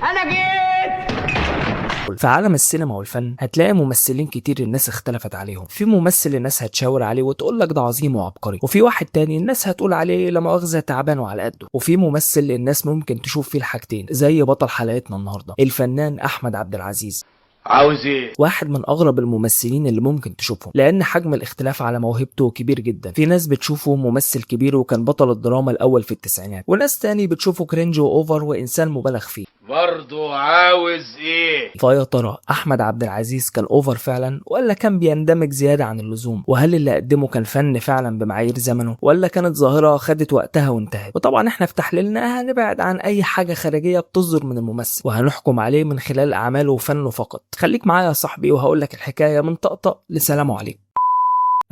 انا جيت. في عالم السينما والفن هتلاقي ممثلين كتير الناس اختلفت عليهم. في ممثل الناس هتشاور عليه وتقول لك ده عظيم وعبقري، وفي واحد تاني الناس هتقول عليه لا مؤاخذة تعبان وعلى قده، وفي ممثل الناس ممكن تشوف فيه الحاجتين زي بطل حلقتنا النهارده الفنان احمد عبد العزيز. عاوز ايه؟ واحد من اغرب الممثلين اللي ممكن تشوفهم، لان حجم الاختلاف على موهبته كبير جدا. في ناس بتشوفه ممثل كبير وكان بطل الدراما الاول في التسعينات، وناس تاني بتشوفه cringe و over وانسان مبالغ فيه. برضه عاوز ايه؟ فيا ترى احمد عبد العزيز كان over فعلا ولا كان بيندمج زيادة عن اللزوم؟ وهل اللي قدمه كان فن فعلا بمعايير زمنه ولا كانت ظاهره خدت وقتها وانتهت؟ وطبعا احنا في تحليلنا هنبعد عن اي حاجة خارجية بتصدر من الممثل، وهنحكم عليه من خلال اعماله وفنه فقط. خليك معايا يا صاحبي وهقول لك الحكاية من طقطق لسلام عليكم.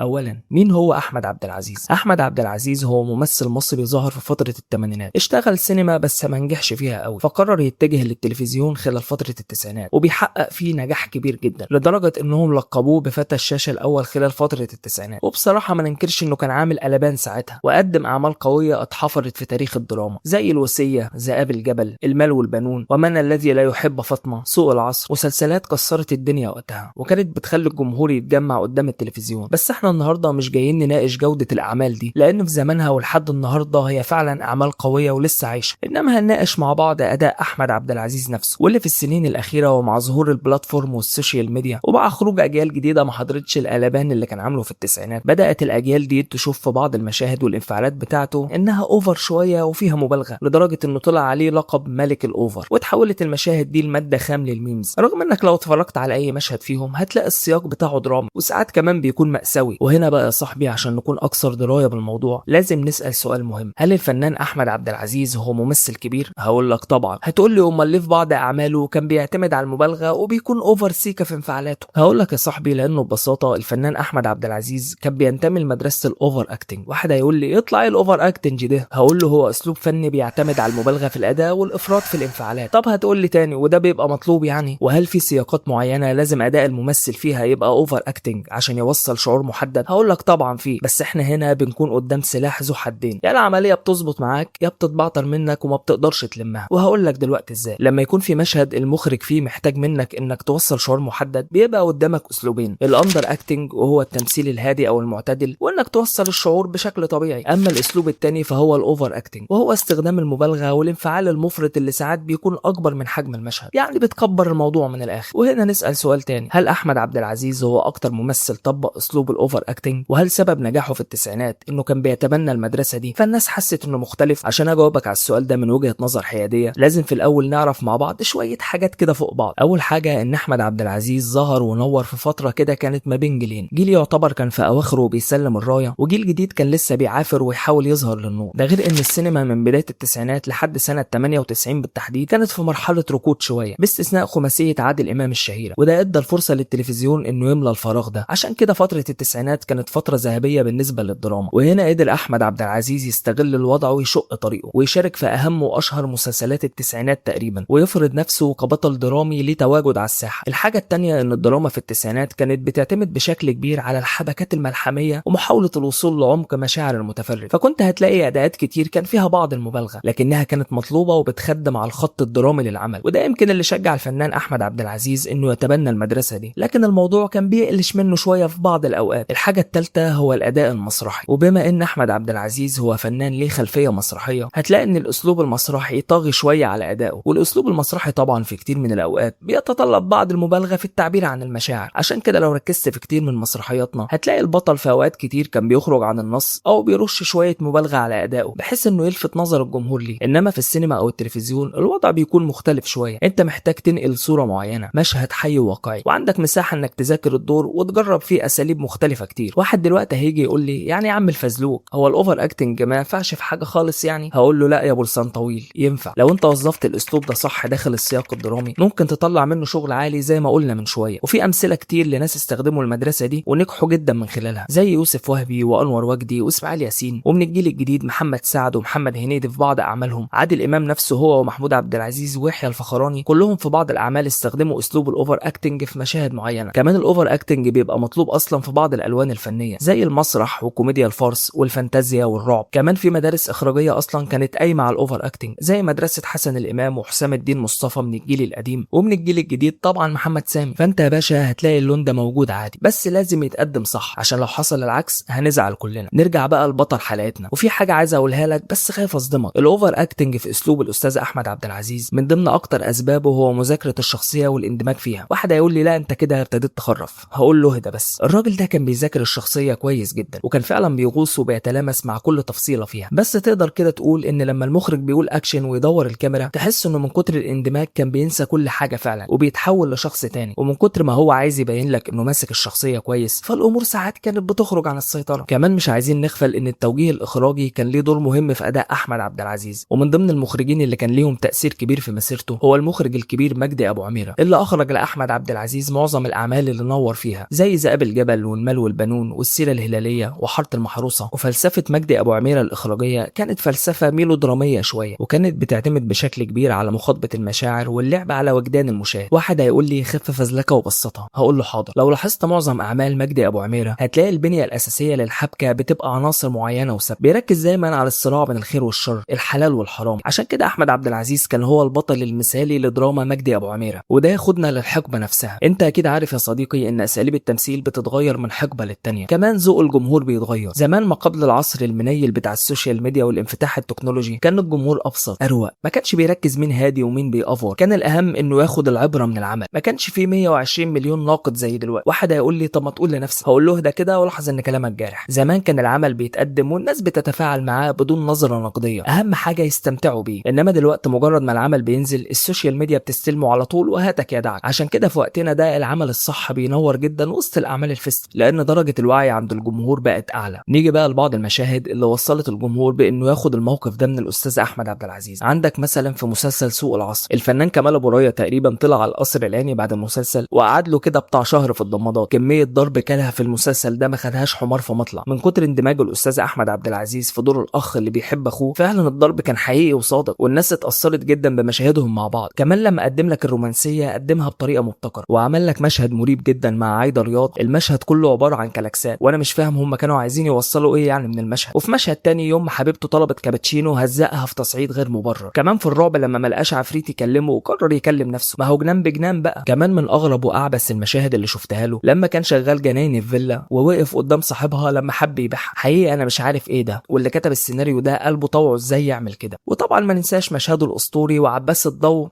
اولا، مين هو احمد عبد العزيز؟ احمد عبد العزيز هو ممثل مصري ظهر في فترة الثمانينات، اشتغل سينما بس ما نجحش فيها قوي، فقرر يتجه للتلفزيون خلال فترة التسعينات، وبيحقق فيه نجاح كبير جدا لدرجة انهم لقبوه بفتى الشاشة الاول خلال فترة التسعينات. وبصراحة ما ننكرش انه كان عامل قلبان ساعتها، وقدم اعمال قوية اتحفرت في تاريخ الدراما زي الوصيه، ذئاب الجبل، المال والبنون، ومن الذي لا يحب فاطمة، سوق العصر، مسلسلات كسرت الدنيا وقتها وكانت بتخلي الجمهور يتجمع قدام التلفزيون. بس احنا النهارده مش جايين نناقش جودة الأعمال دي، لأن في زمانها ولحد النهارده هي فعلا أعمال قوية ولسه عايشة، إنما هنناقش مع بعض أداء أحمد عبد العزيز نفسه، واللي في السنين الأخيرة ومع ظهور ال platform وال social media ومع خروج أجيال جديدة ما حضرتش القلبان اللي كان عامله في التسعينات، بدأت الأجيال دي تشوف في بعض المشاهد والانفعالات بتاعته إنها over شوية وفيها مبالغة، لدرجة إنه طلع عليه لقب ملك ال over، وتحولت المشاهد دي لمادة خام لل memes، رغم إنك لو اتفرجت على أي مشهد فيهم هتلاقي السياق بتاعه درامي وساعات كمان بيكون مأساوي. وهنا بقى يا صاحبي عشان نكون اكثر دراية بالموضوع لازم نسال سؤال مهم: هل الفنان احمد عبد العزيز هو ممثل كبير؟ هقول لك طبعا. هتقول لي امال ليه في بعض اعماله كان بيعتمد على المبالغة وبيكون over سيكا في انفعالاته؟ هقول لك يا صاحبي لانه ببساطة الفنان احمد عبد العزيز كان بينتمي لمدرسة ال over acting. واحد هيقول لي يطلع ايه ال over acting ده؟ هقول له هو اسلوب فني بيعتمد على المبالغة في الاداء والافراط في الانفعالات. طب هتقول لي تاني وده بيبقى مطلوب يعني؟ وهل في سياقات معينة لازم اداء الممثل فيها يبقى over acting عشان يوصل شعور محدد؟ هقول لك طبعا فيه، بس احنا هنا بنكون قدام سلاح ذو حدين، يا العملية بتظبط معاك يا بتتبعتر منك وما بتقدرش تلمها. وهقول لك دلوقتي ازاي. لما يكون في مشهد المخرج فيه محتاج منك انك توصل شعور محدد، بيبقى قدامك اسلوبين: ال under acting وهو التمثيل الهادي او المعتدل وانك توصل الشعور بشكل طبيعي، اما الاسلوب التاني فهو ال over acting وهو استخدام المبالغة والانفعال المفرط اللي ساعات بيكون اكبر من حجم المشهد، يعني بتكبر الموضوع من الاخر. وهنا نسال سؤال تاني: هل احمد عبد العزيز هو اكتر ممثل طبق اسلوب ال over acting؟ وهل سبب نجاحه في التسعينات انه كان بيتبنى المدرسة دي فالناس حست انه مختلف؟ عشان اجاوبك على السؤال ده من وجهه نظر حيادية لازم في الاول نعرف مع بعض شوية حاجات كده فوق بعض. اول حاجة ان احمد عبد العزيز ظهر ونور في فترة كده كانت ما بين جيلين، جيل يعتبر كان في اواخره بيسلم الراية، وجيل جديد كان لسه بيعافر ويحاول يظهر للنور. ده غير ان السينما من بداية التسعينات لحد سنة 98 بالتحديد كانت في مرحلة ركود شوية باستثناء خماسيه عادل امام الشهيرة، وده ادى الفرصة للتلفزيون انه يملى الفراغ ده. عشان كده فترة التسعينات كانت فترة ذهبية بالنسبة للدراما، وهنا قدر احمد عبد العزيز يستغل الوضع ويشق طريقه ويشارك في اهم واشهر مسلسلات التسعينات تقريبا، ويفرض نفسه كبطل درامي ليه تواجد على الساحة. الحاجة الثانية ان الدراما في التسعينات كانت بتعتمد بشكل كبير على الحبكات الملحميه ومحاولة الوصول لعمق مشاعر المتفرج، فكنت هتلاقي اداءات كتير كان فيها بعض المبالغة لكنها كانت مطلوبه وبتخدم على الخط الدرامي للعمل، وده يمكن اللي شجع الفنان احمد عبد العزيز انه يتبنى المدرسة دي، لكن الموضوع كان بيقلش منه شوية في بعض الاوقات. الحاجة الثالثة هو الاداء المسرحي، وبما ان احمد عبد العزيز هو فنان ليه خلفية مسرحية هتلاقي ان الاسلوب المسرحي طاغي شوية على ادائه، والاسلوب المسرحي طبعا في كتير من الاوقات بيتطلب بعض المبالغة في التعبير عن المشاعر. عشان كده لو ركزت في كتير من مسرحياتنا هتلاقي البطل في اوقات كتير كان بيخرج عن النص او بيرش شوية مبالغه على ادائه بحيث انه يلفت نظر الجمهور ليه. انما في السينما او التلفزيون الوضع بيكون مختلف شوية، انت محتاج تنقل صوره معينة، مشهد حي وواقعي، وعندك مساحة انك تذاكر الدور وتجرب فيه اساليب مختلفة كتير. واحد دلوقتي هيجي يقول لي يعني يا عم الفزلوك هو ال over acting ما ينفعش في حاجة خالص يعني؟ هقول له لا يا ابو لسان طويل، ينفع لو انت وظفت الاسلوب ده صح داخل السياق الدرامي ممكن تطلع منه شغل عالي زي ما قلنا من شوية. وفي امثلة كتير لناس استخدموا المدرسة دي ونجحوا جدا من خلالها زي يوسف وهبي وانور وجدي واسماعيل ياسين، ومن الجيل الجديد محمد سعد ومحمد هنيدي في بعض اعمالهم، عادل امام نفسه هو ومحمود عبد العزيز ويحيى الفخراني كلهم في بعض الاعمال استخدموا اسلوب ال over acting في مشاهد معينة. كمان ال over acting بيبقى مطلوب اصلا في بعض الاماكن الالوان الفنية زي المسرح وكوميديا ال farce والفانتازيا والرعب. كمان في مدارس اخراجيه اصلا كانت قايمة على ال over acting زي مدرسه حسن الامام وحسام الدين مصطفى من الجيل القديم، ومن الجيل الجديد طبعا محمد سامي. فانت يا باشا هتلاقي اللون ده موجود عادي، بس لازم يتقدم صح، عشان لو حصل العكس هنزعل كلنا. نرجع بقى لبطل حلقتنا، وفي حاجة عايز اقولها لك بس خايف اصدمك. ال over acting في اسلوب الاستاذ احمد عبد العزيز من ضمن اكتر اسبابه هو مذاكرة الشخصية والاندماج فيها. واحد هيقول لي لا انت كده ابتديت تخرف، هقول له اهدى بس. الراجل ده كان بيذاكر الشخصية كويس جدا، وكان فعلا بيغوص وبيتلامس مع كل تفصيله فيها. بس تقدر كده تقول ان لما المخرج بيقول اكشن ويدور الكاميرا تحس انه من كتر الاندماج كان بينسى كل حاجة فعلا وبيتحول لشخص تاني، ومن كتر ما هو عايز يبين لك انه ماسك الشخصية كويس فالامور ساعات كانت بتخرج عن السيطرة. كمان مش عايزين نغفل ان التوجيه الاخراجي كان ليه دور مهم في اداء احمد عبد العزيز، ومن ضمن المخرجين اللي كان ليهم تاثير كبير في مسيرته هو المخرج الكبير مجدي ابو عميرة، اللي اخرج لاحمد عبد العزيز معظم الاعمال اللي نور فيها زي ذئاب الجبل والمال والبنون والسيرة الهلالية وحاره المحروسة. وفلسفة مجدي ابو عميرة الاخراجيه كانت فلسفة ميلودراميه شوية، وكانت بتعتمد بشكل كبير على مخاطبه المشاعر واللعب على وجدان المشاهد. واحد هيقول لي خف فزلكه وبسطها، هقول له حاضر. لو لاحظت معظم اعمال مجدي ابو عميرة هتلاقي البنية الاساسية للحبكه بتبقى عناصر معينة وثابتة، بيركز دايما على الصراع بين الخير والشر، الحلال والحرام. عشان كده احمد عبد العزيز كان هو البطل المثالي لدراما مجدي ابو عميرة. وده ياخدنا للحقبه نفسها. انت اكيد عارف يا صديقي ان اساليب التمثيل بتتغير من حقبة للتانيه، كمان ذوق الجمهور بيتغير. زمان ما قبل العصر المنيل بتاع ال social media والانفتاح التكنولوجي كان الجمهور ابسط اروق، ما كانش بيركز مين هادي ومين بيأفور، كان الاهم انه ياخد العبرة من العمل. ما كانش فيه 120 مليون ناقد زي دلوقتي. واحد هيقول لي طب ما تقول لنفسك، هقول له ده كده ولاحظ ان كلامك جارح. زمان كان العمل بيتقدم والناس بتتفاعل معاه بدون نظره نقدية، اهم حاجة يستمتعوا بيه. انما دلوقتي مجرد ما العمل بينزل ال social media بتستلمه على طول وهاتك يا دعك. عشان كده في وقتنا ده العمل الصح بينور جدا وسط الاعمال الفست، لان درجه الوعي عند الجمهور بقت اعلى. نيجي بقى لبعض المشاهد اللي وصلت الجمهور بانه ياخد الموقف ده من الاستاذ احمد عبد العزيز. عندك مثلا في مسلسل سوق العصر، الفنان كمال ابو رايه تقريبا طلع على القصر العيني بعد المسلسل وقعد له كده بتاع شهر في الضمادات. كمية ضرب كلها في المسلسل ده ما خدهاش حمار في مطلع، من كتر اندماج الاستاذ احمد عبد العزيز في دور الاخ اللي بيحب اخوه. فعلا الضرب كان حقيقي وصادق، والناس اتاثرت جدا بمشاهدهم مع بعض. كمان لما قدم لك الرومانسية قدمها بطريقة مبتكره، وعمل لك مشهد مريب جدا مع عايدة رياض. المشهد كله عبارة عن كلاكسات، وانا مش فاهم هم كانوا عايزين يوصلوا ايه يعني من المشهد. وفي مشهد تاني يوم ما حبيبته طلبت كابتشينو هزقها في تصعيد غير مبرر. كمان في الرعب لما ما لقاش عفريت يكلمه وقرر يكلم نفسه، ما هو جنان بجنان بقى. كمان من اغرب واعبث المشاهد اللي شفتها له لما كان شغال جنايني في فيلا ووقف قدام صاحبها لما حب يبيعها. حقيقي انا مش عارف ايه ده، واللي كتب السيناريو ده قلبه طوعه ازاي يعمل كده. وطبعا ما ننساش مشهده الاسطوري وعباس الضو.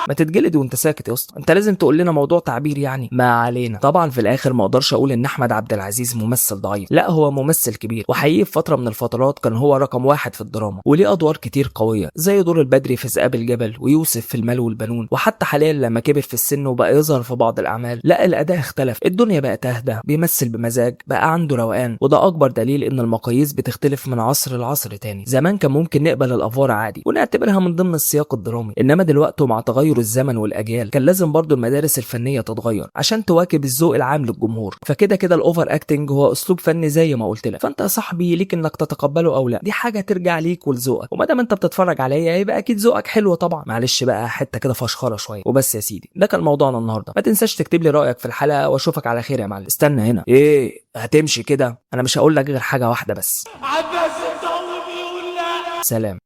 ما تتجلد وانت ساكت يا اسطى، انت لازم تقول لنا موضوع تعبير يعني. ما علينا. طبعا في الاخر ما اقدرش اقول ان احمد عبد العزيز ممثل ضعيف، لا هو ممثل كبير، وحقيقي في فترة من الفترات كان هو رقم واحد في الدراما، وليه ادوار كتير قوية زي دور البدري في ذئاب الجبل ويوسف في المال والبنون. وحتى حاليا لما كبر في السن وبقى يظهر في بعض الاعمال، لا الاداء اختلف، الدنيا بقت اهدى، بيمثل بمزاج، بقى عنده روقان. وده اكبر دليل ان المقاييس بتختلف من عصر لعصر تاني. زمان كان ممكن نقبل الافوار عادي ونعتبرها من ضمن السياق الدرامي، انما دلوقتي مع تغير الزمن والاجيال كان لازم برضو المدارس الفنية تتغير عشان تواكب الذوق العام للجمهور. فكده كده ال over acting هو اسلوب فني زي ما قلت لك، فانت يا صاحبي ليك انك تتقبله او لا، دي حاجة ترجع ليك ولذوقك، وما دام انت بتتفرج عليا يبقى اكيد ذوقك حلو طبعا. معلش بقى حتة كده فشخره شوية وبس يا سيدي. ده كان موضوعنا النهارده، ما تنساش تكتب لي رايك في الحلقة واشوفك على خير يا معلم. استنى هنا، ايه هتمشي كده؟ انا مش هقول لك غير حاجة واحدة بس، عباس الضو بيقول لا. سلام.